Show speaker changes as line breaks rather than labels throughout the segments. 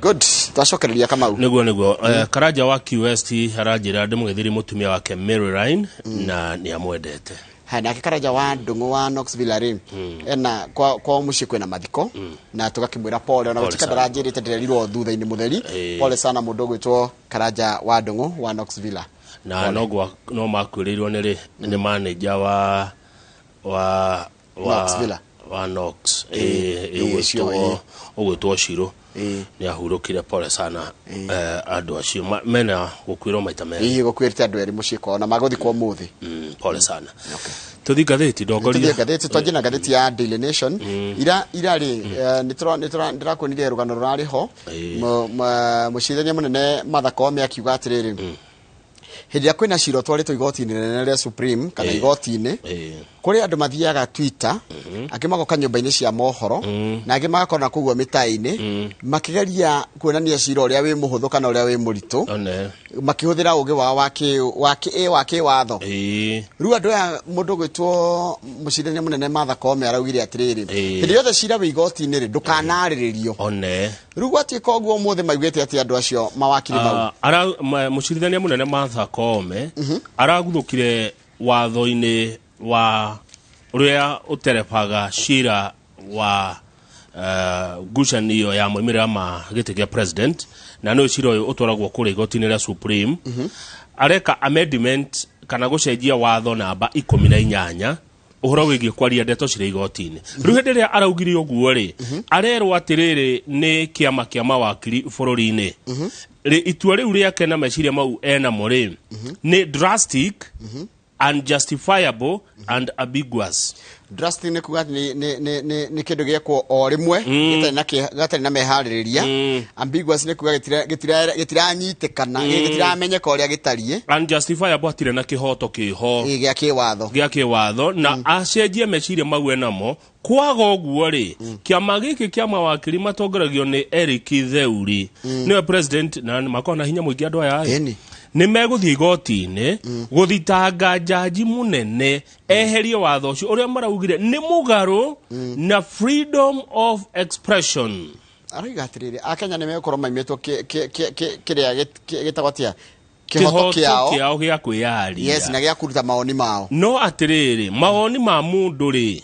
Good, twacokereria Kamau.
Nĩguo. Karanja wa QST aranjĩra ndĩmũgethĩrie mũtumia wake Maryline na nĩ amwendete.
Haya, nake Karanja wa Ndung'u wa Knoxville rĩ, ena kwa mũciĩ kwĩna mathiko na tũgakĩmwĩra pole ona
Pole
gũtuĩka
sana.
ndaranjĩrĩte, ndĩrerirwo thutha-inĩ mũtheri. Pole sana mũndũ ũgwĩtwo Karanja wa Ndung'u wa Knoxville.
Na no makuĩrĩirwo nĩ rĩ nĩ manager wa
Knoxville.
Wa Knox.
Ũcio,
Ũgwĩtwo Shiro. Nĩ ahurũkire, pole sana andũ acio mena gũkuĩrwo maita merĩ.
Ĩĩ, gũkuĩrĩte andũ erĩ mũciĩ kwao na magũthikwo ũmũthĩ.
Pole sana. Tũthiĩ ngathĩti ndongoria.
Tũthiĩ ngathĩti, twanjie na ngathĩti ya Daily Nation. Ira rĩ, nĩtũrakuonire rũgano rũrarĩ ho. Mũcirithania mũnene Martha Koome akiuga atĩrĩrĩ, hĩndĩ ĩrĩa kwĩna cira ũtwarĩtwo igoti-inĩ rĩnene rĩa Supreme kana igoti-inĩ, kũrĩ andũ mathiaga Twitter, angĩ magoka nyũmba-inĩ cia mohoro, na angĩ magakorwo na kũguo mĩtaĩ-inĩ makĩgeria kuonania cira ũrĩa wĩ mũhũthũ kana ũrĩa wĩ mũritũ,
One.
makĩhũthĩra ũgĩ wao wa kĩwatho. Rĩu andũ aya, mũndũ ũgwĩtwo mũcirithania mũnene Martha Koome araugire atĩrĩrĩ, hĩndĩ yothe cira wĩ igoti-inĩ rĩ, ndũkanarĩrĩrio.
One.
Rĩu gwatuĩka ũguo, ũmũthĩ maugĩte atĩ andũ acio mawakiri mau
Mũcirithania mũnene Martha Koome araguthũkire watho-inĩ wa ũrĩa ũterebaga cira wa ngucanio ya moimĩrĩra ma gĩtĩ kĩa president, na nĩ cira ũyũ ũtwaragwo kũrĩa igoti-inĩ rĩa Supreme. Areka amendment kana gũcenjia watho namba 18, ũhoro wĩgiĩ kwaria ndeto cirĩ igoti-inĩ. Rĩu hĩndĩ ĩrĩa araugire ũguo rĩ, arerwo atĩrĩrĩ nĩ kĩama kĩa mawakiri bũrũri-inĩ rĩ, itua rĩu rĩake na meciria mau enamo rĩ nĩ drastic, unjustifiable and ambiguous.
Drastic nĩ kuga atĩ nĩ kĩndũ gĩekwo o rĩmwe gĩtarĩ na meharĩrĩria. Ambiguous nĩ kuga gĩtiranyitĩkana, gĩtiramenyeka ũrĩa gĩtariĩ.
Unjustifiable, hatirĩ na kĩhoto kĩho
gĩa kĩwatho.
Gĩa kĩwatho, na acenjie meciria mau enamo. Kwaga ũguo rĩ, kĩama gĩkĩ kĩa mawakiri matongoragio nĩ Eric Theuri, nĩwe president, na makoragwo na hinya mũingĩ andũ aya rĩ, nĩ megũthiĩ igoti-inĩ gũthitanga jaji mũnene eherie watho ũcio ũrĩa maraugire nĩ mũgarũ na freedom of expression.
Aroiga atĩrĩrĩ, Akenya nĩ megũkorwo maimĩtwo kĩrĩa gĩtagwo atĩa, kĩhoto kĩao
kĩao gĩa kwĩyaria.
Yes, na gĩa kũruta mawoni mao.
No atĩrĩrĩ, mawoni ma mũndũ rĩ,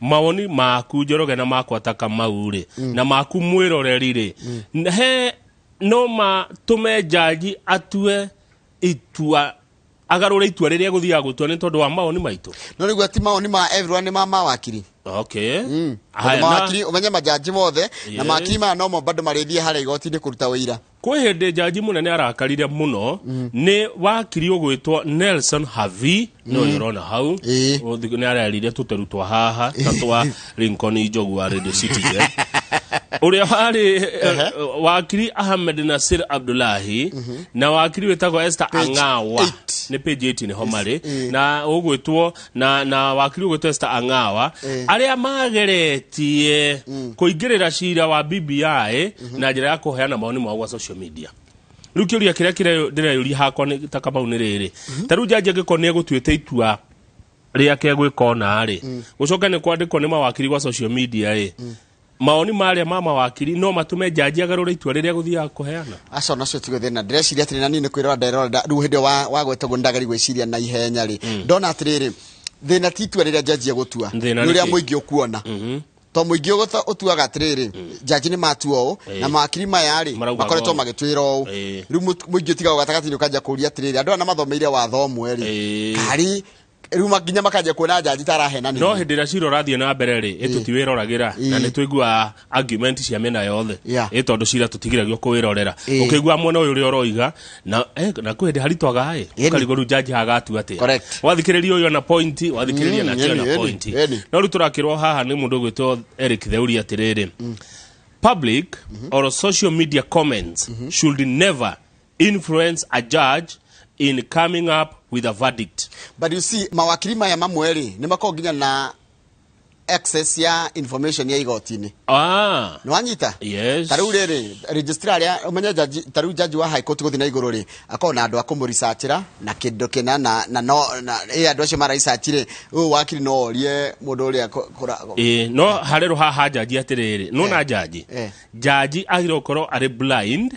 mawoni maku Njoroge na makwa ta Kamau rĩ, na maku mwĩroreri rĩ, he no matũme jaji atue itua, agarũre itua rĩrĩa egũthiaga gũtua nĩ tondũ wa mawoni maitũ?
No nĩguo ti mawoni ma everyone, nĩ ma mawakiri. Tondũ
Haya,
mawakiri, ũmenye majaji mothe na mawakiri maya nomo bado marĩthiĩ harĩa igoti-inĩ kũruta ũira.
Kwĩ hĩndĩ jaji mũnene arakarire mũno nĩ wakiri ũgwĩtwo Nelson Havi, nĩ ũyũ ũrona hau. Nĩ arerire tũteru twa haha ta twa Lincoln Njogu wa Radio Citizen, ũrĩa warĩ wakiri Ahmed Nasir Abdullahi na wakiri wĩtagwo Esther
Page
Ang'awa.
8.
Nĩ page 8 nĩho marĩ na ũgwĩtwo na wakiri ũgwĩtwo Esther Ang'awa, arĩa mageretie kũingĩrĩra cira wa BBI na njĩra ya kũheana mawoni mao gwa social media. Rĩu kĩũria kĩrĩa ndĩreyũria hakwa nĩ ta Kamau nĩ rĩrĩ, ta rĩu jaji angĩkorwo nĩ egũtuĩte itua rĩake gwĩka ona rĩ, gũcoke nĩ kwandĩkwo nĩ mawakiri gwa social media rĩ, mawoni marĩa ma mawakiri no matũme jaji agarũre itua rĩrĩa gũthiaga kũheana?
Aca, nacio tigo thĩna. Ndĩreciria atĩrĩ, na niĩ nĩ kwĩrora nderora rĩu hĩndĩ ĩyo wagweta ũguo, nĩndageri gwĩciria na ihenya rĩ, ndona atĩrĩrĩ, thĩna ti itua rĩrĩa jaji egũtua.
Thĩna
nĩ
nĩ
ũrĩa
kĩ?
mũingĩ ũkuona, to mũingĩ ũtuaga atĩrĩrĩ, jaji nĩ matua ũũ na mawakiri maya rĩ
Marauga
makoretwo
ũũ.
magĩtwĩra ũũ. Rĩu mũingĩ ũtigagwo gatagatĩ-inĩ, ũkanjia kũũria atĩrĩrĩ, andũ aya na mathomeire watho ũmwe rĩ, karĩ rĩu nginya makanjia kuona jaji ta arahenania.
No hĩndĩ ĩrĩa cira ũrathiĩ na mbere rĩ, ĩ tũtiwĩroragĩra na nĩ tũiguaga argument cia mĩena yothe? Ĩ tondũ cira tũtigiragio kũwĩrorera. Ũkĩigua mwena ũyũ ũrĩa ũroiga na kwĩ hĩndĩ haritwaga ĩ ũkarigwo rĩu jaji hagatua atĩa. Wathikĩrĩria ũyũ ona point, wathikĩrĩria nake ona point. No rĩu tũrakĩrwo haha nĩ mũndũ ũgwĩtwo Eric Theuri atĩrĩrĩ, public or social media comments should never influence a judge in coming up with a verdict.
But you see, mawakiri maya mamwe rĩ, nĩ makoragwo nginya na Access ya information ya igoti-inĩ.
Ah.
Nĩ wanyita?
Yes.
Ta rĩu rĩrĩ, registrar arĩa ũmenye jaji, ta rĩu jaji wa high court gũthiĩ na igũrũ rĩ, akoragwo na andũ a kũmũresearchĩra na kĩndũ kĩna na no na ĩ andũ acio mararesearch rĩ, ũyũ wakiri no orie mũndũ ũrĩa
Ĩĩ, no harerwo haha njanji atĩrĩrĩ, nona njanji njanji agĩrĩirwo gũkorwo arĩ blind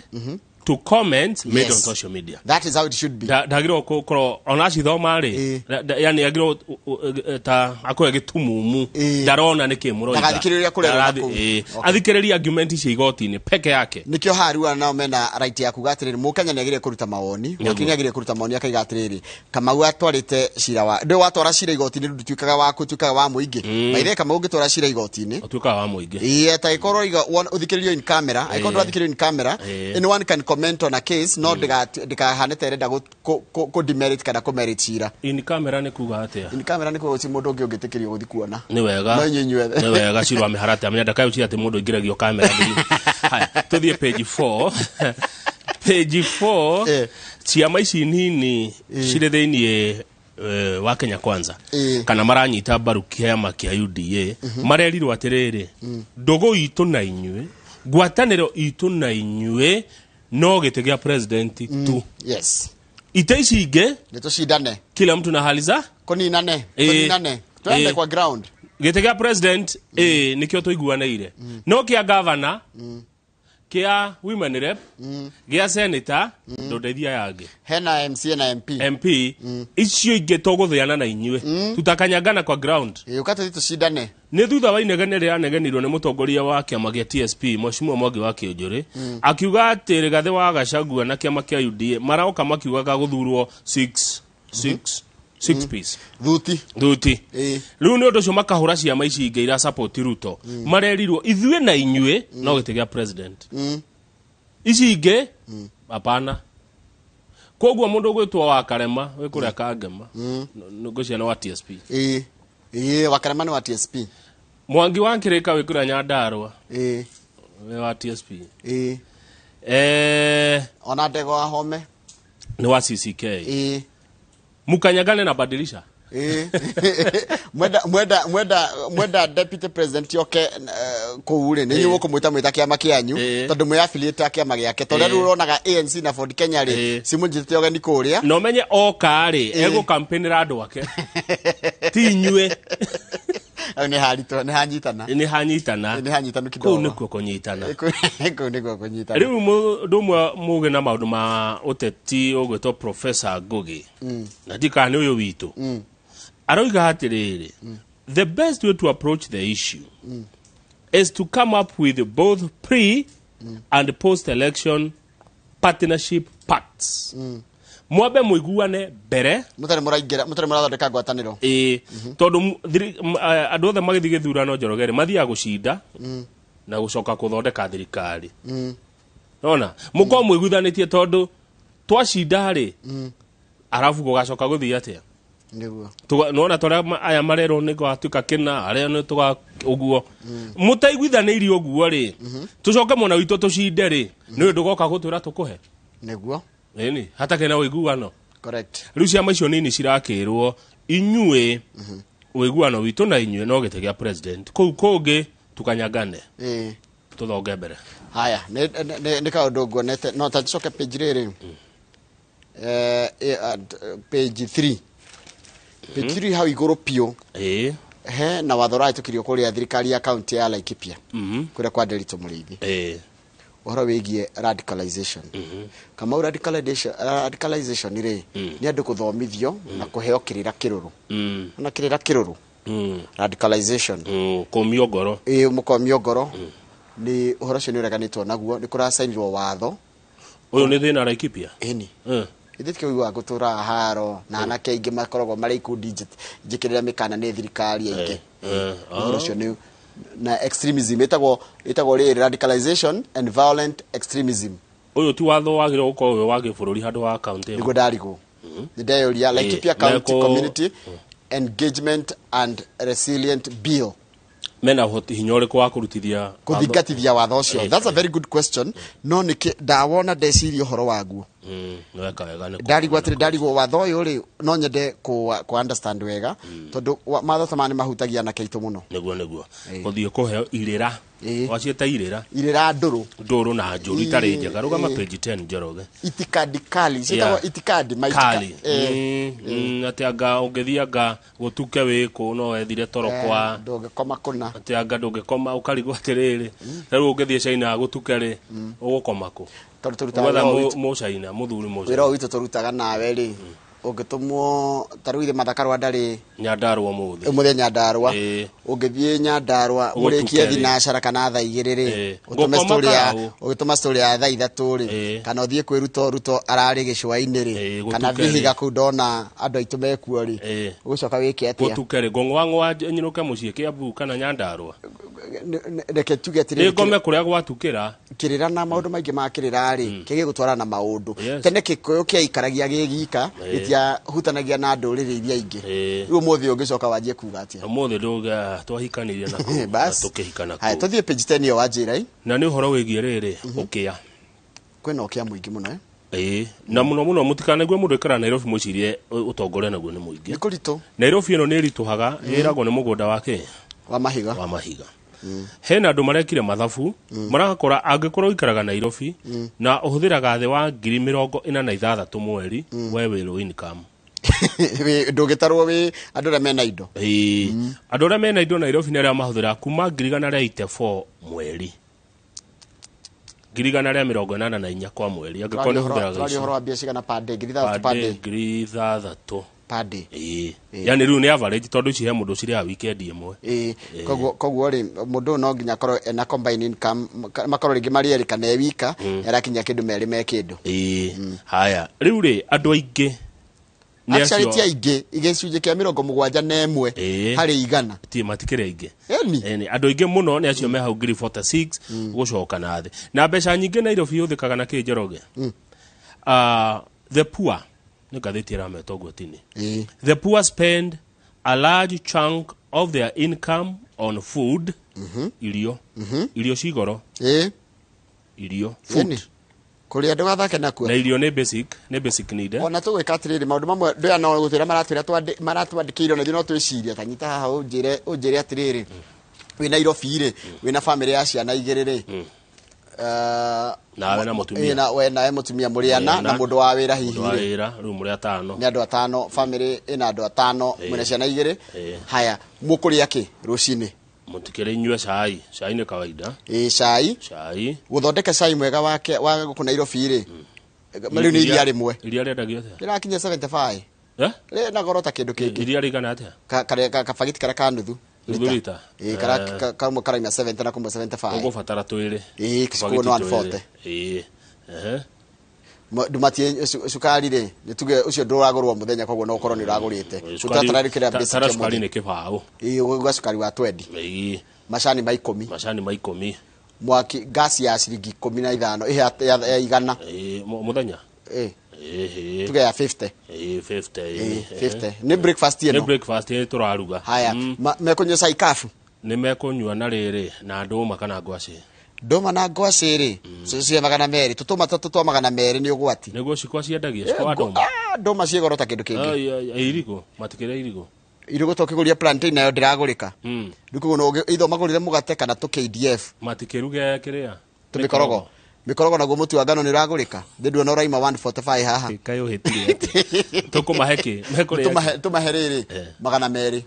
to comments made on social media.
That is how it should be.
Ndagĩrĩirwo gũkorwo ona acithoma rĩ, yani agĩrĩirwo ta akorwo gĩtumumu, ndarona nĩkĩ mũroiga.
Ndagathikĩrĩrie ũrĩa kũrerwo na
Ndarathi-
kũu.
Athikĩrĩrie argument cia igoti-inĩ peke yake.
Nikio haha nao mena right ya kuga atiriri, Mũkenya nĩ agĩrĩire kũruta mawoni, wakiri nĩ agĩrĩire kũruta mawoni akaiga atiriri, Kamau atwarĩte cira wa ndĩ watwara cira igoti-inĩ ndũtuĩkaga waku, ũtuĩkaga wa mũingĩ. Maithe Kamau ũngĩtwara cira igoti-inĩ
ũtuĩkaga wa mũingĩ.
Iye, ta ikorwo iga ũthikĩrĩrio in camera, angĩkorwo ndũrathikĩrĩrio in camera, anyone can comment on a case, no ndĩkahane ta ĩrenda kũ demerit kana kũ merit cira.
In camera nĩ kuga atĩa?
In camera nĩ kuga gũtirĩ mũndũ ũngĩ ũngĩtĩkĩrio gũthiĩ kuona.
Nĩ wega.
No inyuĩ inyuethe.
Nĩ wega cira wa mĩharatĩ amenya ndakaucia atĩ mũndũ aingĩragio kamera thĩinĩ. Haya, tũthiĩ page 4, page 4. Ciama ici nini cirĩ thĩinĩ wa Kenya Kwanza kana maranyita mbaru kĩama kĩa UDA marerirwo atĩrĩrĩ, ndũgũ itũ na inyuĩ, ngwatanĩro itũ na inyuĩ no gĩtĩ gĩa president tu. Ite ici ingĩ
Nĩ tũcindane.
Kila mtu na hali za
Kũninane. Tũninane, twende kwa ground.
Gĩtĩ gĩa president nĩkĩo tũiguanĩire, no kĩa governor, kĩa women rep, gĩa senator, ndũndeithia yangĩ.
Hena MCA na MP.
MP icio ingĩ tũgũthĩana na inyuĩ, tutakanyangana kwa ground.
Ĩ, ũka tũthiĩ tũcindane.
Nĩ thutha wa inegene rĩranegenirwo nĩ mũtongoria wa kĩama gĩa TSP, Mheshimiwa Mwangi wa Kĩũnjũrĩ, akiuga atĩ Rigathĩ wa Gachagua na kĩama kĩa UDA maroka makiugaga gũthurwo 6 6 6 piece.
Thuti.
Thuti. Rĩu nĩ ũndũ ũcio makahũra ciama ici ingĩ ira support Ruto, marerirwo ithuĩ na inyuĩ no gĩtĩ gĩa president, ici ingĩ hapana. Koguo mũndũ ũgwĩtwo wa Karema wĩ kũrĩa Kangema, ngwĩciria nĩ wa TSP.
Ĩ, ĩ, wakarema nĩ wa TSP.
Mwangi wa Kĩrĩka wĩ kũrĩa Nyandarũa wĩ wa TSP.
Ona ndego wa home.
Nĩ wa CCK. Mukanyagane na badilisha.
Ĩ. Mwenda deputy president yoke kũu rĩ, nĩ inyuĩ mũkũmwĩta mwĩta kĩama kĩanyu, tondũ mwĩ affiliate a kĩama gĩake, tondũ rĩu ũronaga ANC na Ford Kenya rĩ, cimũnjĩte ũgeni kũrĩa.
Na ũmenye oka rĩ, egũkampenera andũ ake, ti inyuĩ.
Hau nĩ haritũ, nĩ hanyitana.
Nĩ hanyitana.
Nĩ hanyitanu
kũu
kidogo.
Nĩkuo kũnyitana.
Kũu nĩkuo kũnyitana.
Rĩu mũndũ ũmwe mũgĩ na maũndũ ma ũteti ũgwĩtwo Professor Ngugi, na ndikana nĩ ũyũ witũ, aroiga atĩrĩrĩ, the best way to approach the issue is to come up with both pre and post election partnership pacts. Mwambe mũiguane mbere
mũtarĩ mũraingĩra, mũtarĩ mũrathondeka ngwatanĩro.
Ĩĩ, tondũ andũ othe magĩthiĩ gĩthurano, Njoroge rĩ, mathiaga gũcinda na gũcoka gũthondeka thirikari. Nona mũkorwo mũiguithanĩtie, tondũ twacinda rĩ, arabu gũgacoka gũthiĩ atĩa?
Nĩguo.
Nona tũrĩa aya marerwo nĩ gwatuĩka kĩna arĩa nĩ tũga ũguo mũtaiguithanĩirie ũguo rĩ, tũcoke mwena witũ tũcinde rĩ, nĩ ũndũ ndũgoka gũtwĩra tũkũhe. Ĩni hatakĩrĩ na ũiguano. Rĩu ciama icio nini cirakĩrwo, inyuĩ ũiguano witũ na inyuĩ no gĩtĩ gĩa president, kũu kũngĩ tukanyangane, tũthonge mbere.
Haya, nĩ kaũndũ nguonete, no ta tucoke page rĩrĩ, page 3, page 3 hau igũrũ piũ. He na watho ũrahĩtũkirio kũrĩa thirikari ya kaunti ya Laikipia, kũrĩa kwa Nderitu Mũrĩithi, ũhoro wĩgiĩ radicalization. Kamau, radicalization rĩ, nĩ andũ kũthomithio na kũheo kĩrĩra kĩrũrũ. Ona kĩrĩra kĩrũrũ, radicalization.
Kũmio ngoro.
Ĩ, mũkomio ngoro. Nĩ ũhoro ũcio nĩ ũreganĩtwo naguo, nĩ kũracainirwo watho.
Ũyũ nĩ thĩna Laikipia.
Ĩni, ithuĩ tikĩo ũiguaga gũtũraga haro na anake aingĩ makoragwo marĩ ikundi njĩkĩrĩre mĩkana nĩ thirikari aingĩ. Ũhoro ũcio nĩ na extremism, ĩtagwo rĩrĩ radicalization and violent extremism.
Ũyũ ti watho wagĩrĩirwo gũkorwo wĩ wa gĩbũrũri handũ wa kaunti ĩmwe?
Nĩguo ndarigwo, nĩ ndeyũria Laikipia County Community Engagement and Resilient Bill.
Mena ũhoti, hinya ũrĩkũ wa kũrutithia?
Kũthingatithia watho ũcio? That's a very good question. No nĩkĩ ndawona ndeciria ũhoro waguo.
Nĩweka wega nĩ
Ndarigwo atĩrĩ, ndarigwo watho ũyũ rĩ, no nyende kũ understand wega, tondũ matho ta maya nĩ mahutagia anake aitũ mũno.
Nĩguo gũthiĩ kũheo irĩra. Waciĩta irĩra.
Irĩra ndũrũ.
Ndũrũ na njũru, itarĩ njega. Rũgama page 10, Njoroge.
Itikadi kali ciĩtagwo. Itikadi
Kali. Atĩ anga ũngĩthiĩ anga gũtuke wĩkũ no wethire toro kwa
Ndũngĩkoma kũna.
Atĩ anga ndũngĩkoma, ũkarigwo atĩrĩrĩ, rĩu ũngĩthiĩ China gũtuke rĩ, ũgũkoma kũ?
Tondũ tũrutaga
Gwetha
wĩra ũyũ witũ.
Mũcaina, mũthuri
Wĩra
mũcaina.
ũyũ witũ tũrutaga nawe rĩ, ũngĩtũmwo ta rĩu ithe Mathaka Rwanda rĩ,
Nyandarua ũmũthĩ.
Ũmũthĩ Nyandarua. Ũngĩthiĩ Nyandarua
Ũgũtuke
mũrĩkie
rĩ.
thinacara kana thaa 2 rĩ, ũtũme
Ngũkoma
story ya
karaũ.
ũgĩtũma story ya thaa 3 rĩ, kana ũthiĩ kwĩ Ruto, Ruto ararĩ gĩcũa-inĩ rĩ, kana
Gũtuke rĩ.
Vihiga kũu ndona andũ aitũ mekuo rĩ, ũgũcoka wĩke atĩa?
Gũtuke rĩ, ngũng'wang'wa nyinũke mũciĩ Kĩambu kana Nyandarua?
Reke tuge atĩrĩrĩ,
Nĩ ngome kũrĩa gwatukĩra.
Kĩrĩra na maũndũ maingĩ ma kĩrĩra rĩ, kĩgĩgũtwara na maũndũ. Tene Gĩkũyũ kĩaikaragia gĩ gika, gĩtiahutanagia na ndũrĩrĩ iria ingĩ. Rĩu ũmũthĩ ũngĩcoka wanjie kuga atĩa?
Ũmũthĩ ndũga twahikanirie na kũu na
Bas.
tũkĩhikana
Haya,
kũu.
Tũthiĩ page 10 ĩyo wanjĩra ĩ.
Na nĩ ũhoro wĩgiĩ rĩrĩ, ũkĩa.
Kwĩna ũkĩa mũingĩ mũno, eh?
Ĩĩ, na mũno mũno mũtikanaigue mũndũ aikara Nairobi mwĩcirie ũtongoria naguo nĩ mũingĩ.
Nĩ kũritũ.
Nairobi ĩno nĩ ĩritũhaga, ĩragwo nĩ mũgũnda wa kĩ?
Wa mahiga.
Wa mahiga. Hena andũ marekire mathabu, marakora angĩkorwo ũikaraga Nairobi na ũhũthĩraga thĩ wa 46,000 mweri, we wĩ low income.
Ndũngĩtarwo wĩ andũ arĩa mena indo.
Ĩĩ, andũ arĩa mena indo Nairobi nĩ arĩa mahũthĩraga kuma 184,000 mweri, 184,000 kwa mweri, angĩkorwo nĩ ũhũthĩraga
Tũraria
icio.
ũhoro wa mbia cigana per day? 6,000 per
Per day
day?
6,000.
Per day.
Ĩĩ, yani rĩu nĩ average, tondũ ici he mũndũ cirĩaga weekend ĩmwe.
Ĩĩ, koguo rĩ, mũndũ ũyũ no nginya akorwo ena combined income, makorwo rĩngĩ marĩ erĩ kana e wika, arakinyia kĩndũ merĩ me kĩndũ.
Ĩĩ, haya, rĩu rĩ, andũ aingĩ nĩ
Actually ti
acio
aingĩ, gĩcunjĩ kĩa 71 harĩ igana.
Ti matikĩrĩ aingĩ.
Ĩni.
Ĩni, andũ aingĩ mũno nĩ acio me hau 46,000 gũcoka na thĩ, na mbeca nyingĩ Nairobi ihũthĩkaga na kĩ, Njoroge? Ah, the poor, nĩ ngathĩti ĩrameta ũguo tini. The poor spend a large chunk of their income on food. Irio, irio cigoro. Irio, food.
Ĩni, kũrĩa ndũgathake nakuo.
Na irio nĩ basic need, eh?
Ona tũgwĩka atĩrĩrĩ, maũndũ mamwe ndũya no gũtwĩra maratwĩra maratwandĩkĩire, ona ithuĩ no twĩciria. Ta nyita haha ũnjĩre atĩrĩrĩ, wĩ Nairobi rĩ, wĩna famĩlĩ ya ciana igĩrĩ rĩ,
Nawe na mũtumia.
Ĩ, na we nawe mũtumia mũrĩ ana, na mũndũ wa wĩra hihi
Mũndũ wa
rĩ.
wĩra, rĩu mũrĩ atano.
Nĩ andũ atano, famĩlĩ ĩna andũ atano, mwĩna ciana igĩrĩ. Haya, mũkũrĩa kĩ rũcinĩ?
Mũtikĩrĩ inyue cai, cai nĩ kawaida.
Ĩ, cai.
Cai.
Gũthondeka cai mwega wake wa gũkũ Nairobi rĩ, rĩu nĩ iria rĩmwe.
Iria rĩendagio atĩa?
Rĩrakinya 75.
Eh?
Rĩ na goro ta kĩndũ kĩngĩ.
Iria rĩigana atĩa?
Kabagiti karĩa ka nuthu.
Nuthu lita?
Ĩ, karĩa kamwe karaima 70 na kamwe 75.
Ũgũbatara twĩrĩ.
Ĩ,
Tũbagiti
koguo nĩ 140.
twĩrĩ. Ĩ, ehe.
Ndumatie cukari rĩ, nĩ tuge ũcio ndũragũrwo mũthenya, koguo no ũkorwo nĩ ũragũrĩte. Tũtaratara kĩrĩa basic
Tara
ya
cukari
mũthenya.
nĩ 20.
Ĩ, ũgũra cukari wa 20. Macani ma 10.
Macani ma 10.
Mwaki, ngasi ya ciringi 15 ĩ ya 100.
Ĩ, mũthenya.
Ĩ.
Ĩhĩ.
Tuge ya 50.
Ĩ, 50.
Ĩ, 50 nĩ breakfast
Nĩ
ĩno.
breakfast ĩ tũraruga.
Haya, mekũnyua cai kabu.
Nĩ mekũnyua na rĩrĩ, na ndũma kana ngwacĩ.
Ndũma na ngwacĩ rĩ, cia 200, tũtũma tũtũ twa 200 nĩ ũgwati.
Nĩguo cikwa ciendagia cikwa ndũma.
Ah, ndũma ciĩ goro ta kĩndũ kĩngĩ.
Ai, ai, ai, irigũ matikĩrĩa irigũ.
Irigũ tũkĩgũria plantain nayo ndĩragũrĩka. Rĩu koguo no either ũmagũrĩre mũgate kana tũ KDF.
Matikĩruge kĩrĩa?
Tũmĩkorogo, mĩkorogo naguo mũtu wa ngano nĩ ũragũrĩka, thĩ nduona ũraima 145 haha.
Kaĩ ũhĩtire atĩa? Tũkũmahe kĩ? Mekũrĩa kĩ?
Tũmahe rĩrĩ, 200.
Magana
Ma
merĩ.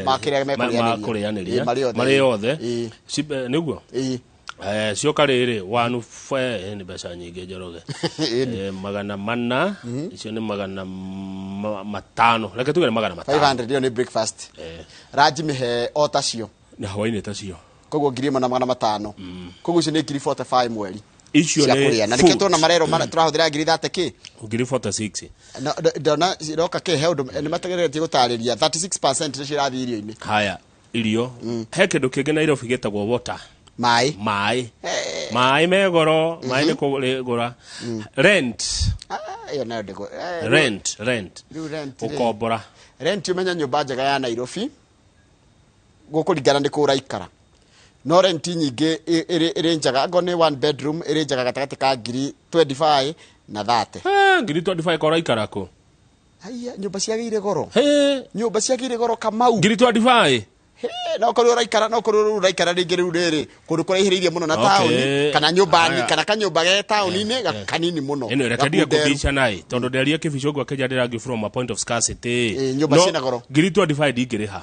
ma kĩrĩa
Ma
mekũrĩanĩria.
kũrĩanĩria.
Ĩ, marĩ othe.
Marĩ othe.
Ĩ.
Nĩguo.
Ĩ.
Cioka rĩrĩ one nĩ mbeca nyingĩ, Njoroge.
Ĩni.
400, icio nĩ 500, reke tuge nĩ 500.
500 ĩyo nĩ breakfast. Ranji mĩhe o tacio.
Na hwainĩ tacio.
Koguo 1,500, koguo icio nĩ 45,000 mweri
Icio
cia
nĩ
kũrĩa, na nĩkĩo
food.
tuona marerwo tũrahũthĩra ngiri thate kĩ.
46,000.
Na ndona ciroka kĩ, he ũndũ nĩ mategeretie gũtarĩria, 36% nĩcio irathiĩ irio-inĩ.
Haya, irio. He kĩndũ kĩngĩ Nairobi gĩtagwo water.
Maĩ.
Maĩ me goro, maĩ nĩ kũgũra. Rent.
Ah, ĩyo nayo ndĩgũ
Rent, rent.
Rĩu rent rĩ.
Ũkombora.
Rent, ũmenye nyũmba njega ya Nairobi Gũkũringana nĩ kũ ũraikara, no rent nyingĩ ĩrĩ njaga, angorwo nĩ one bedroom ĩrĩ njaga gatagatĩ ka ngiri 25 na 30.
Eh, ngiri 25 ko ũraikara kũ?
Haiya, nyũmba ciagĩire goro.
He.
Nyũmba ciagĩire goro, Kamau.
Ngiri 25.
He, no korwo ũraikara, no korwo rĩu ũraikara rĩngĩ rĩu rĩrĩ kũndũ kũraihĩrĩirie mũno na taũni, kana nyũmba kana kanyũmba ge taũni-inĩ kanini mũno.
Ĩno reke ndige
gakunderu.
kũbica naĩ, tondũ nderia kĩbico ngwa kenya ndĩrangi from a point of scarcity.
Ĩ, nyũmba
No,
ciĩna goro.
Ngiri 25 ndingĩrĩha.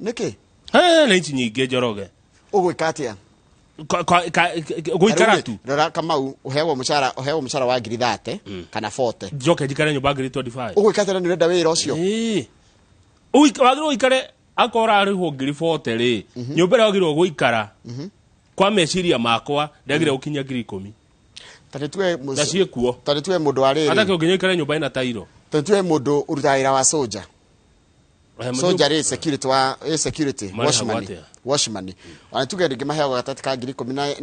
Nĩkĩ?
He, nĩ inchi nyingĩ, Njoroge.
Ũgwĩka atĩa?
Gũikara tu.
Rora, Kamau, ũheagwo mũcara wa ngiri 30 kana 40.
Njoke njikare nyũmba ngiri 25?
Ũgwĩka atĩa na nĩ ũrenda wĩra ũcio?
Ĩĩ. Wagĩrĩirwo ũikare, akorwo ũrarĩhwo ngiri 40 rĩ, nyũmba ĩrĩa wagĩrĩirwo gũikara, kwa meciria makwa, ndĩagĩrĩire gũkinyia ngiri 10.
Ta nĩ tuge
Na ciĩkuo.
Ta nĩ tuge mũndũ wa rĩrĩ.
Atake ũnginya ũikare nyũmba ĩna tairo.
Ta nĩ tuge mũndũ ũrutaga wĩra wa soja. Soja rĩ, security wa ĩ security.
Marĩhagwo
Watchman.
atĩa?
Watchman, ona tuge rĩngĩ maheagwo gatagatĩ ka ngiri 12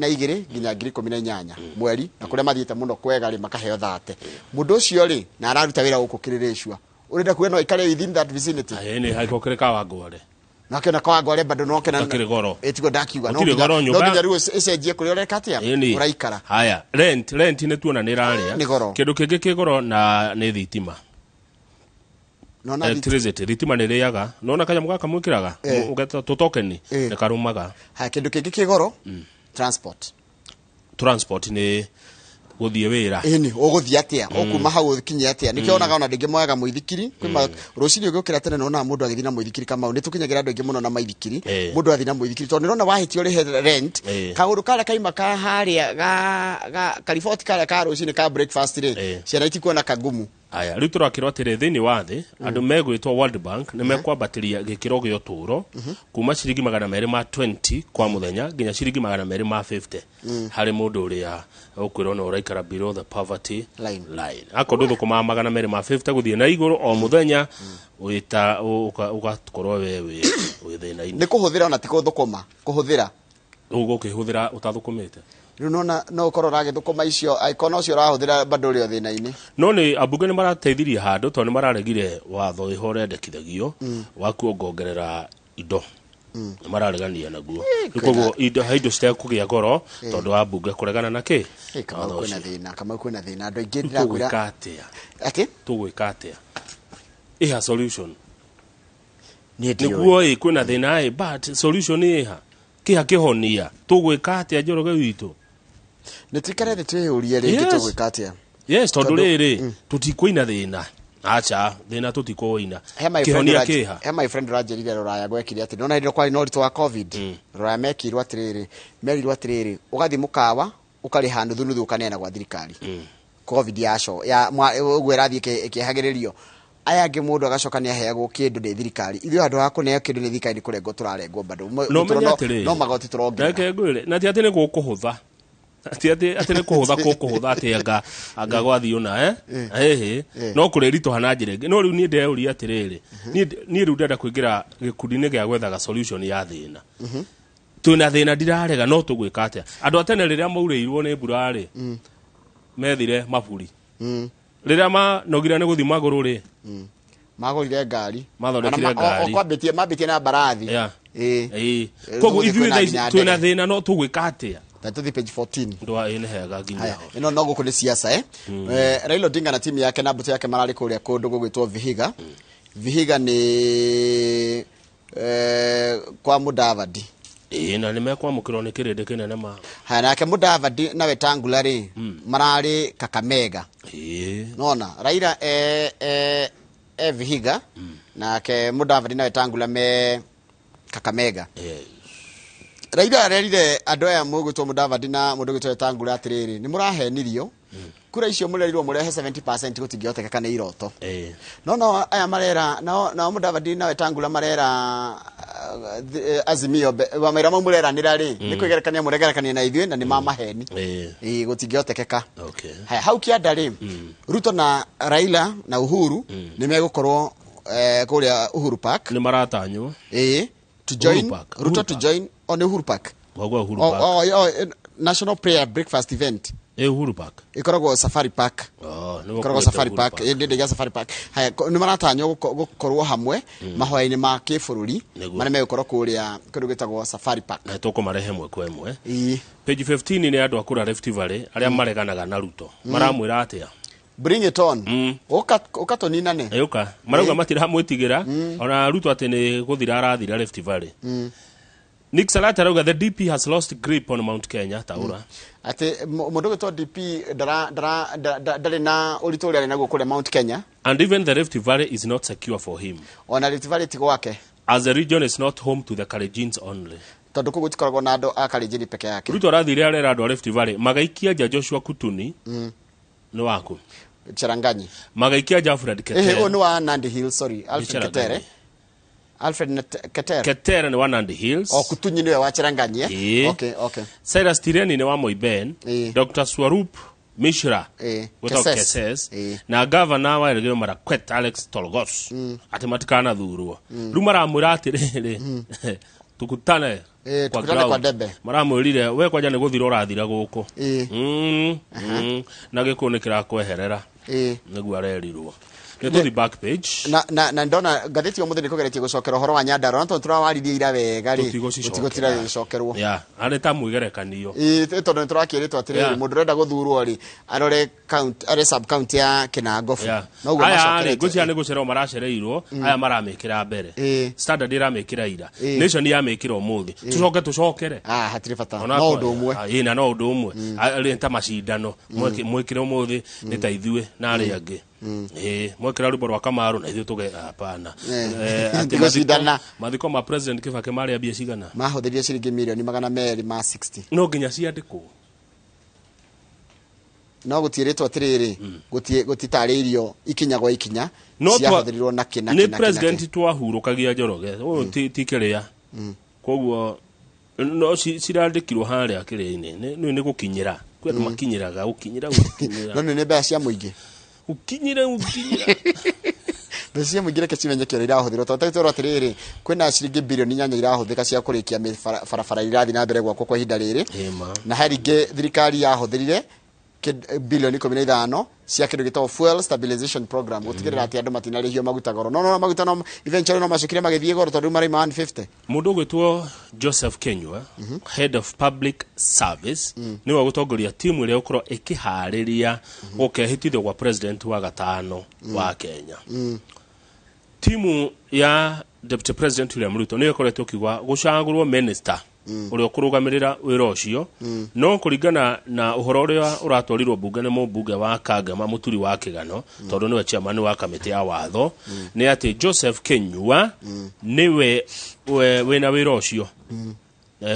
nginya ngiri 18 mweri, na kũrĩa mathiĩte mũno kwega rĩ, makaheo 30. Mũndũ ũcio rĩ, na araruta wĩra gũkũ Kĩrĩrĩcua, ũrenda kuga no aikare within that vicinity?
Ĩ, nĩ haiko kĩrĩ Kawangware.
Nakĩona Kawangware bado no kena.
Gũtakĩrĩ goro.
Ĩtiguo ndakiuga no
Gũtirĩ
nginya
goro
no nginya rĩu ĩcenjie kũrĩa ũreka atĩa,
Ĩni.
ũraikara.
Haya, rent nĩ tuona nĩ ĩrarĩa.
Nĩ goro.
Kĩndũ kĩngĩ kĩ goro na nĩ thitima.
Nona
Electricity, thitima nĩ ĩrĩaga. Nona kanyamũ gaka mwĩkĩraga ũgeta tũtokeni, nĩ karũmaga.
Haya, kĩndũ kĩngĩ kĩ goro, transport.
Transport nĩ gũthiĩ wĩra.
Ĩni, ũgũthiĩ atĩa, ũkuma hau ũkinye atĩa? Nĩkĩo onaga ona ndĩngĩ moyaga mũithikiri. Kwĩ rũcinĩ ũgĩũkĩra tene nonaga mũndũ agĩthiĩ na mũithikiri. Kamau, nĩ tũkinyagĩra andũ aingĩ mũno na maithikiri. Mũndũ athiĩ na mũithikiri tondũ nĩrona wahĩtia ũrĩhe rent. Kaũndũ karĩa kaima ka harĩa ga kariboti karĩa ka rũcinĩ ka breakfast rĩ, ciana itikuona kagumu.
Aya, rĩu tũrakĩrwo atĩrĩ, thĩinĩ wa thĩ andũ megwĩtwo World Bank nĩ mekwambatĩria gĩkĩro gĩa ũtũũro kuma ciringi 220 kwa mũthenya nginya ciringi 250 harĩ mũndũ ũrĩa ũkwĩrwo no ũraikara below the poverty
line.
Line. Akorwo ndũthũkũmaga 250 gũthiĩ na igũrũ o mũthenya, wĩta ũgakorwo we wĩ thĩna-inĩ.
Nĩ kũhũthĩra, ona ti kũthũkũma, kũhũthĩra.
Ũgũkĩhũthĩra ũtathũkũmĩte.
Rĩu nona no ũkorwo ũragĩthũkũma icio, angĩkorwo no ũcio ũrahũthĩra, bado ũrĩ o thĩna-inĩ.
No nĩ ambunge nĩ marateithirie handũ, tondũ nĩ mararegire watho wĩho ũrendekithagio wa kuongongerera indo, nĩ mararegania naguo. Rĩu koguo indo he indo citekũgĩa goro tondũ wa mbunge kũregana na kĩ.
Ĩ, Kamau,
Watho
kwĩna
ũcio.
thĩna, Kamau, kwĩna thĩna. Andũ aingĩ ndĩrakwĩra.
Tũgwĩka atĩa?
Atĩ?
Tũgwĩka atĩa? Ĩha solution.
Niĩ ndiũĩ.
Nĩguo ĩ kwĩna thĩna ĩ, but solution ĩha kĩha kĩhonia, tũgwĩka atĩa, Njoroge witũ?
Nĩ tuikare thĩ twĩyũrie rĩngĩ. Tũgwĩka atĩa?
Yes, tondũ rĩrĩ, tũtikũina thĩna, acha, thĩna tũtikũina.
He my friend
Kĩhonia kĩha?
He my friend ũranjĩrire rũraya gwekire atĩ nona hĩndĩ ĩrĩa kwarĩ na ũritũ wa COVID, rũraya mekirwo atĩrĩrĩ, merirwo atĩrĩrĩ, ũgathiĩ mũkawa ũkarĩha nuthu nuthu, ũkaneana gwa thirikari. COVID yaco ya ũguo ĩrathiĩ ĩkĩehagĩrĩrio, aya angĩ mũndũ agacoka nĩ aheagwo kĩndũ nĩ thirikari. Ithuĩ handũ ha kũneo kĩndũ nĩ thirikari, nĩ kũrengwo tũrarengwo bado.
No menye atĩrĩrĩ,
no magoti tũrongerera.
Reke ngwĩre, na ti atĩ nĩ gũkũhũtha, ti atĩ nĩ kũhũtha kũkũhũtha atĩ anga gwathiĩ ũna ĩhĩ, no kũrĩritũha na njĩra ĩngĩ. No rĩu niĩ ndeyũria atĩrĩrĩ, niĩ rĩu ndĩrenda kũingĩra gĩkundi-inĩ gĩa gwethaga solution ya thĩna. Twĩna thĩna, ndirarega, no tũgwĩka atĩa? Andũ a tene rĩrĩa maurĩirwo nĩ mbura rĩ, methire maburi. Rĩrĩa manogire nĩ gũthiĩ magũrũ rĩ,
Magũrire ngari.
Mathondekire
Ona
ngari.
o kwambĩtie mambĩtie na mbarathi. Ĩĩ.
Ĩĩ.
Rĩu
Koguo
tũgũthiĩ
ithuĩ
kwĩna
thaa ici
nginya
twĩna
ndege.
thĩna, no tũgwĩka atĩa?
Na tũthiĩ page 14.
Ndwa ĩ nĩ hega nginya
Haya,
ho.
ĩno no gũkũ nĩ siasa, eh? Raila Odinga na timu yake na mbũtũ yake mararĩ kũrĩa kũndũ gũgwĩtwo Vihiga. Vihiga nĩ kwa Mudavadi.
Ĩĩ, na nĩ mekwamũkĩrwo nĩ kĩrĩndĩ kĩnene ma.
Haya, nake Mudavadi na Wetangula rĩ, mararĩ Kakamega. Nona Raila e Vihiga, nake Mudavadi na Wetangula me Kakamega. Raila arerire andũ aya mũgwĩtwo Mudavadi na mũndũ ũgwĩtwo Wetangula atĩrĩrĩ, nĩ mũrahenirio, kura icio mũrerirwo mũrehe 70% gũtingĩhotekeka, nĩ iroto. No aya marera nao Mudavadi na Wetangula marera Azimio maira mau mũreranĩra rĩ, nĩ kwĩgerekania mũregerekania na ithuĩ na nĩ mamaheni. Ĩĩ, gũtingĩhotekeka. Haya, hau kĩanda rĩ, Ruto na Raila na Uhuru nĩ megũkorwo kũrĩa Uhuru Park.
Nĩ maratanywo.
Ĩĩ, to join
Uhuru Park.
Ruto
Uhuru
to
Park.
join, o nĩ Uhuru Park.
Wagwa Uhuru
O-
Park.
o, National Prayer Breakfast Event.
Ĩ Uhuru Park.
Ĩkoragwo Safari Park.
Oh, nĩguo
Ĩkoragwo
kũrĩte
Safari
Uhuru
Park, ĩ ndĩ Safari Park. Haya, nĩ maratanywo gũkorwo hamwe mahoya-inĩ ma kĩbũrũri
Nĩguo.
marĩa megũkorwo kũrĩa kũndũ gwĩtagwo Safari Park.
Na tũkũmarehe ĩmwe kwa ĩmwe.
Ĩ.
Page 15 nĩ andũ a kũrĩa Rift Valley arĩa mareganaga na Ruto maramwĩra atĩa?
Bring it on. Ũka ũka tũninane.
Ĩũka marauga matiramwĩtigĩra ona Ruto atĩ nĩ gũthira arathira Rift Valley. Nick Salat arauga the DP has lost grip on Mount Kenya taura.
Atĩ mũndũ ũgwĩtwo DP ndarĩ na ũritũ ũrĩa arĩ naguo kũrĩa Mount Kenya.
And even the Rift Valley is not secure for him,
Ona Rift Valley ti gwake,
as the region is not home to the Kalenjins only.
Tondũ kũu gũtikoragwo na andũ a Kalenjin peke yake.
Ruto arathire arera andũ a Rift Valley magaikia nja Joshua Kutuni nĩ waku,
Cheranganyi.
Magaikia nja Alfred
Ehe,
Ketere.
ũyũ nĩ wa Nandi Hills, sorry, Alfred
Cheranganyi.
Ketere. Alfred Ketere.
Ketere nĩ wa Nandi Hills.
O Kutunyi nĩwe wa Cheranganyi, eh?
Ĩĩ.
Okay.
Cyrus Tireni nĩ wa Moiben. Dr. Swarup Mishra gwĩtagwo
Keses.
Keses na gavana wa Elgeyo Marakwet Alex Tolgos atĩ matikanathurwo. Rĩu maramwĩra atĩrĩrĩ, tukutane
Tukutane kwa
ground.
debe.
Maramwĩrire we kwanja nĩ gũthira ũrathira gũkũ. Na gĩkũyũ nĩ kĩrakweherera. Nĩguo arerirwo. Nĩ tũthi back page.
Na ndona ngathĩti ya ũmũthĩ nĩ kũgeretie gũcokera ũhoro wa Nyandarua, na tondũ tũrawaririe ira wega rĩ,
Tũtigũcicokera.
tũtigũtira gũcokerwo.
Yeah, arĩ ta mwĩgerekanio.
Ĩĩ, tondũ nĩ tũrakĩrĩtwo atĩrĩrĩ, mũndũ ũrenda gũthurwo rĩ, arore county, arore sub county ya Kinangofu. Noguo
Aya rĩ,
macokerete.
ngwĩciria nĩ gũcererwo maracereirwo. Aya maramĩkĩra mbere. Standard ĩramĩkĩra ira. Nation yamĩkĩra ũmũthĩ. Tũcoke tũcokere.
Ah, hatirĩ bata.
Ona
No ũndũ ũmwe.
Ah, ĩĩ, na no ũndũ ũmwe. Ah, rĩ ta macindano. Mwĩkĩre ũmũthĩ nĩ ta ithuĩ na arĩa angĩ. Ĩĩ, mwekĩra rwĩmbo rwa Kamaru na ithuĩ tũge hapana. Atĩ
Tigũcindana.
mathiko ma President Kibaki marĩa mbia cigana?
Mahũthĩrire ciringi mirioni 260.
No nginya ciandĩkwo.
No gũtiĩrĩtwo atĩrĩrĩ, gũtitarĩirio ikinya gwa ikinya
No
ciahũthĩrirwo na kĩ na
nĩ
kĩ na kĩ na kĩ.
president twahurũkagia Njoroge ũyũ ti kĩrĩa, koguo no cirandĩkirwo harĩa kĩrĩa-inĩ. Nĩ gũkinyĩra kwĩ andũ makinyĩraga gũkinyĩra gũkinyĩra.
No nĩ mbeca cia mũingĩ.
Gũkinyĩra gũkinyĩra.
Mbeca cia mũingĩ reke cimenyeke ũrĩa irahũthĩrwo, tondũ twerwo atĩrĩrĩ, kwĩna ciringi 8 bilioni irahũthĩka cia kũrĩkia barabara irathiĩ na mbere gwakwo kwa ihinda rĩrĩ.
Ĩma.
Na he ringĩ thirikari yahũthĩrire 15 bilioni cia kĩndũ gĩtagwo fuel stabilization program gũtigĩrĩra atĩ andũ matinarĩhio maguta goro. No maguta no eventually no macokire magĩthiĩ goro, tondũ rĩu maraima 150.
Mũndũ ũgwĩtwo Joseph Kenywa, head of public service, nĩwe gũtongoria timu ĩrĩa gũkorwo ĩkĩharĩria gũkehĩtithio gwa president wa gatano wa Kenya. Timu ya Deputy President William Ruto nĩyo ĩkoretwo ĩkiuga gũcagũrwo minister ũrĩa ũkũrũgamĩrĩra wĩra ũcio, no kũringana na ũhoro ũrĩa ũratwarirwo mbunge nĩ mũmbunge wa Kangema Mũturi wa Kĩgano, tondũ nĩwe chairman wa kamĩtĩ ya watho, nĩ atĩ Joseph Kenyua nĩwe wĩna wĩra ũcio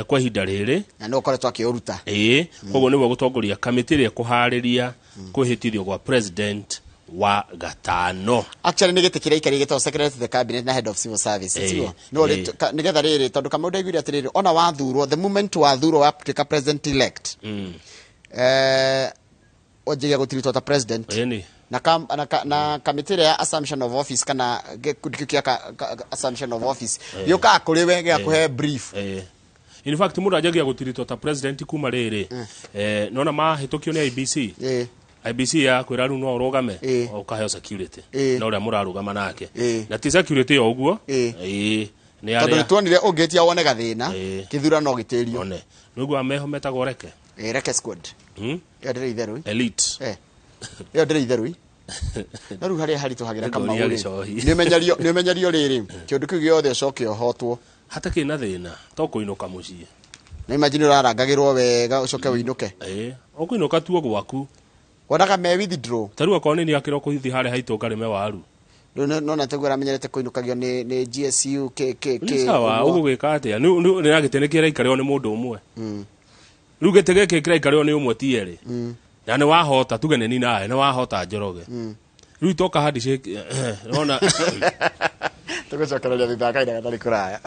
kwa ihinda rĩrĩ.
Na nĩ ũkoretwo akĩũruta.
Ĩĩ, koguo nĩwe gũtongoria kamĩtĩ ĩrĩa ĩkũharĩria kwĩhĩtithio gwa president wa gatano.
Actually nĩ gĩtĩ kĩrĩa ikarĩ gĩtagwo secretary to the cabinet na head of civil service, tiguo? No nĩgetha rĩrĩ, tondũ Kamau ndaiguire atĩrĩrĩ, ona wathurwo, the moment wathurwo watuĩka president elect, wanjagia gũtiritwo ta president.
Ĩni.
Na kamĩtĩ ĩrĩa ya assumption of office kana gĩkundi kĩu kĩa assumption of office gĩũkaga kũrĩ we gĩgakũhe brief.
In fact, mũndũ anjagia gũtiritwo ta president kuma rĩrĩ, nona mahĩtũkio nĩ IBC. IBC ya kwĩra rĩu no ũrũgame, ũkaheo security na ũrĩa mũrarũgama nake. Na ti security o ũguo. Ĩĩ, nĩ
Tondũ
arĩa
nĩ tuonire ũngĩtia wone gathĩna, kĩthurano gĩtĩrio.
One nĩguo meho metagwo reke.
Ĩĩ, reke squad. Ĩyo ndĩrĩ itherũ.
Elite.
Ĩyo ndĩrĩ itherũ. No rĩu harĩa haritũhagĩra
Nĩ
Kamau
ngũria
rĩ,
gĩcohi.
nĩ ũmenyerio rĩrĩ kĩũndũ kĩu gĩothe ũcoke ũhotwo.
Hatakĩrĩ na thĩna to kũinũka mũciĩ.
Na imagine ũrarangagĩrwo wega ũcoke ũinũke.
Ĩĩ, ũkũinũka tuo gwaku.
Wonaga me withdraw.
Ta rĩu okorwo nĩ niĩ akĩrwo kũhithi harĩa haitũ ngarĩme waru.
Rĩu nona taguo aramenyerete kũinũkagio nĩ GSU k k
Nĩ
k
sawa.
ũguo.
Ũgũgĩka atĩa? Nĩ na gĩtĩ nĩ kĩraikarĩrwo nĩ mũndũ ũmwe. Rĩu gĩtĩ gĩkĩ kĩraikarĩrwo nĩ ũmwe ti erĩ, na nĩ wahota, tuge nĩ ninawe nĩ wahota Njoroge, rĩu itoka handshake nona.
Tũgũcokereria thutha wa kahinda gatarĩ kũraya.